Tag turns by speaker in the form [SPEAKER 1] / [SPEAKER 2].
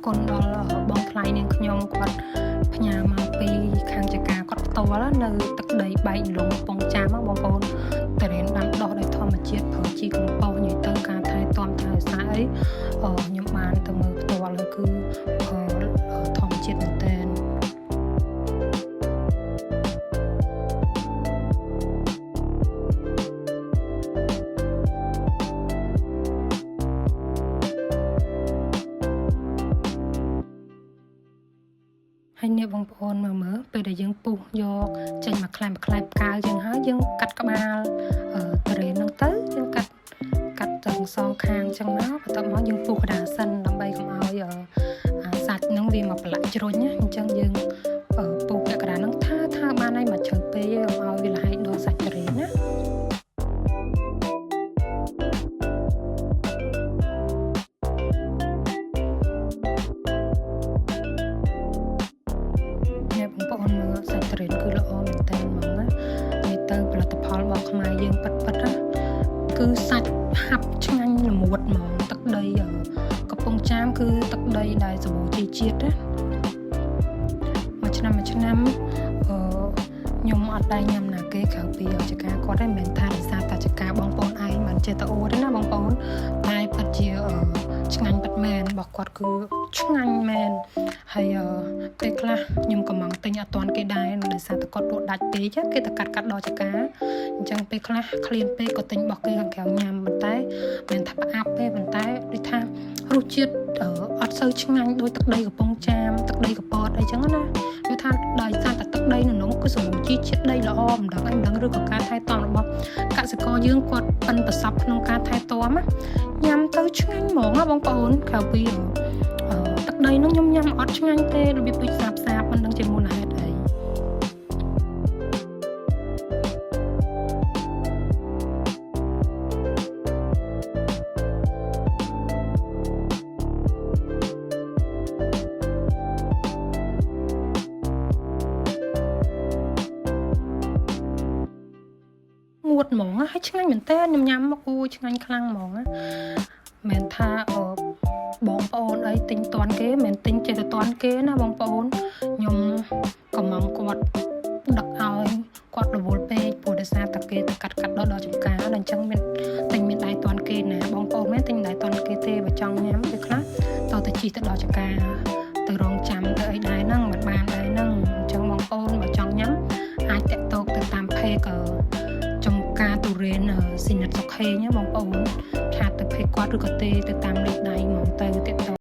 [SPEAKER 1] គុណដល់បងថ្លៃនាងខ្ញុំគាត់ផ្ញើមកពីខាងចការគាត់ផ្ទាល់នៅទឹកដីបែកលងកំពង់ចាមបងប្អូនតរេនដាំដុះដោយធម្មជាតិប្រើជីកំប៉ុស្តនិយាយទៅការថែទាំថែរក្សាអីខ្ញុំបានទៅមើលផ្ទាល់ហើយគឺប្រើធម្មជាតិមែនទែន ហើយនេះបងប្អូនមើលមើលពេលដែលយើងពុះយកចេញមកខ្លែមួយខ្លែផ្កាយើងហើយយើងកាត់ក្បាលតរេនហ្នឹងទៅយើងកាត់កាត់ទាំងសងខាងចឹងមកបន្ទាប់មកយើងពុះក្តារសិនដើម្បីកុំឲ្យអាសាច់ហ្នឹងវាមកប្រឡាក់ជ្រុញណាអញ្ចឹងយើងពុះពាក់កណ្ដាលហ្នឹងថាថាបានហើយមកជ្រៅពេកកុំឲ្យវាលហែកដល់សាច់តរេនណា នេះបងប្អូនមើលសាច់ទុរេនគឺល្អមែនតើហ្មងណានិយាយទៅផលិតផលរបស់ខ្មែរយើងពិតពិតណាគឺសាច់ហាប់ឆ្ងាញ់ល្មួតហ្មងទឹកដីកំពង់ចាមគឺទឹកដីដែលសម្បូរជីជាតិណាមួយឆ្នាំមួយឆ្នាំអឺខ្ញុំអត់ដែរញ៉ាំណាគេក្រៅពីចការគាត់ទេមិនមែនថាដោយសារតែចការបងប្អូនឯងមិនចេះតែអួតទេណាបងប្អូនតែពិតជាឆ្ងាញ់ពិតមែនរបស់គាត់គឺឆ្ងាញ់មែនហើយពេលខ្លះខ្ញុំកំងទិញអត់ទាន់គេដែរដោយសារតែគាត់លក់ដាច់ពេកគេតែកាត់កាត់ដល់ចការអញ្ចឹងពេលខ្លះឃ្លានពេកក៏ទិញរបស់គេខាងក្រៅញ៉ាំប៉ុន្តែមិនថាផ្អាប់ទេប៉ុន្តែដូចថារសជាតិអត់សូវឆ្ងាញ់ដោយទឹកដីកំពង់ចាមទឹកដីកពតអីចឹងណាគឺថាដោយសារតែទឹកដីនៅនោះគឺសម្បូរជីជាតិដីល្អមិនដឹងអីមិនដឹងឬក៏ការថែទាំរបស់កសិករយើងគាត់ប៉ិនប្រសប់ក្នុងការថែទាំណាញ៉ាំទៅឆ្ងាញ់ហ្មងណាបងប្អូនក្រៅពីទឹកដីនោះខ្ញុំញ៉ាំអត់ឆ្ងាញ់ទេរបៀបដូចសាបសាបមិនដឹងជាមូលហេតុអី ងួតហ្មងហើយឆ្ងាញ់មែនតើខ្ញុំញ៉ាំមកអូឆ្ងាញ់ខ្លាំងហ្មងណាមិនថាបងប្អូនអីទិញតន់គេមិនទិញចេះតែតន់គេណាបងប្អូនខ្ញុំកំងគាត់ដឹកឲ្យគាត់រវល់ពេកព្រោះដោយសារតែគេទៅកាត់កាត់ដល់ដល់ចំការដល់អញ្ចឹងមានទិញមានដៃតន់គេណាបងប្អូនមែនទិញដៃតន់គេទេបើចង់ញ៉ាំពេលខ្លះតទៅជីទៅដល់ចំការទៅរងចាំទៅអីដែរហ្នឹងមិនបានដែរហ្នឹងអញ្ចឹងបងប្អូនបើចង់ញ៉ាំអាចតាក់ទងទៅតាមផេកចំការទុរេនស៊ីនិតសុខេងបងប្អូនឆាតទៅផេកគាត់ឬក៏ទេទៅតាមលេខដៃហ្មងទៅតាក់ទង